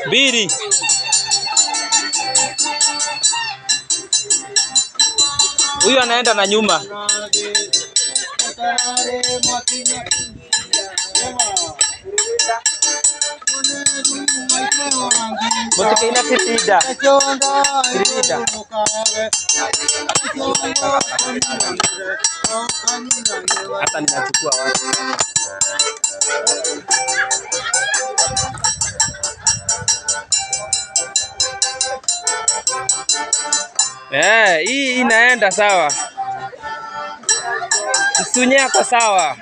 Mbili. Huyu anaenda na nyuma. Mutikaina tirinda. Tirinda. Hata ninachukua watu. Eh, hii inaenda sawa. Msunye ako sawa.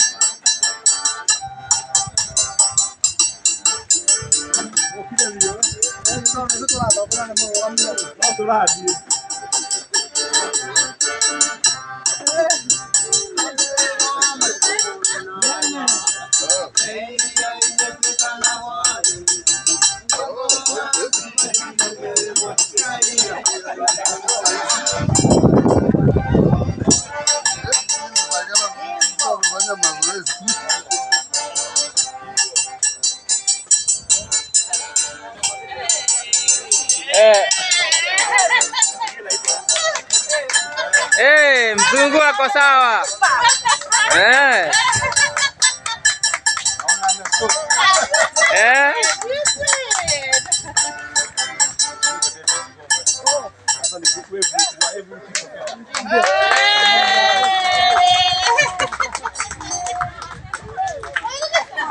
Eh. Eh, mzungu ako sawa. Eh. Eh.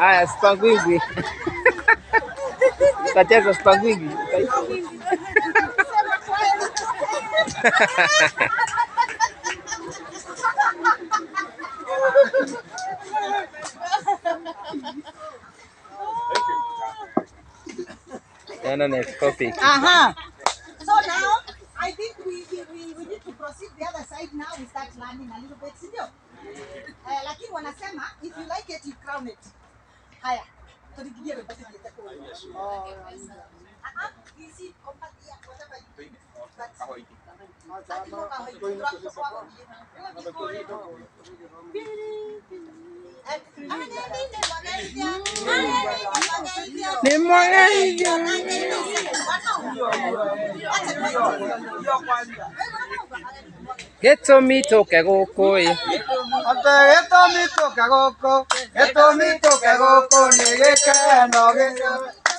Aya, spangwingwi. Tacheza spangwingwi. Tena next topic. Aha. So now I think we need to proceed the other side now. We start learning a little bit, si ndio? Eh, lakini wanasema if you like it you crown it. Haya. Tuligilie rwimbo tuthiĩte kũu. Ah, ah, easy, compatia, whatever you do. But- Ati no kahoiti, Nĩ mwageithio. Gĩtũmi tũke gũkũ ĩ. Atĩ gĩtũmi tũke gũkũ, gĩtũmi tũke gũkũ nĩ gĩkeno.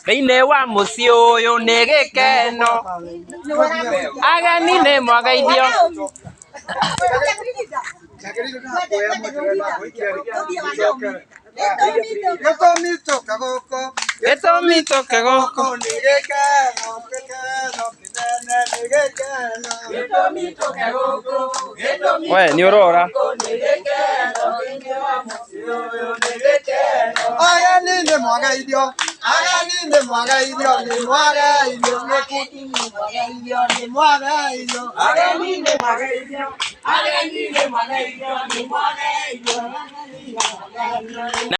Thĩinĩ wa mũciĩ ũyũ nĩ gĩkeno. Ageni nĩ mwageithio. Gĩtũmi tũke gũkũ, Gĩtũmi tũke gũkũ. gũkũ nĩ gĩkeno, gĩkeno kĩnene nĩ gĩkeno. We nĩ ũrora. Ageni nĩ mwageithio, ageni nĩ mwageithio, nĩ mwageithio, gĩkundi nĩ mwageithio, nĩ mwageithio. Ageni nĩ mwageithio, ageni nĩ mwageithio, nĩ mwageithio.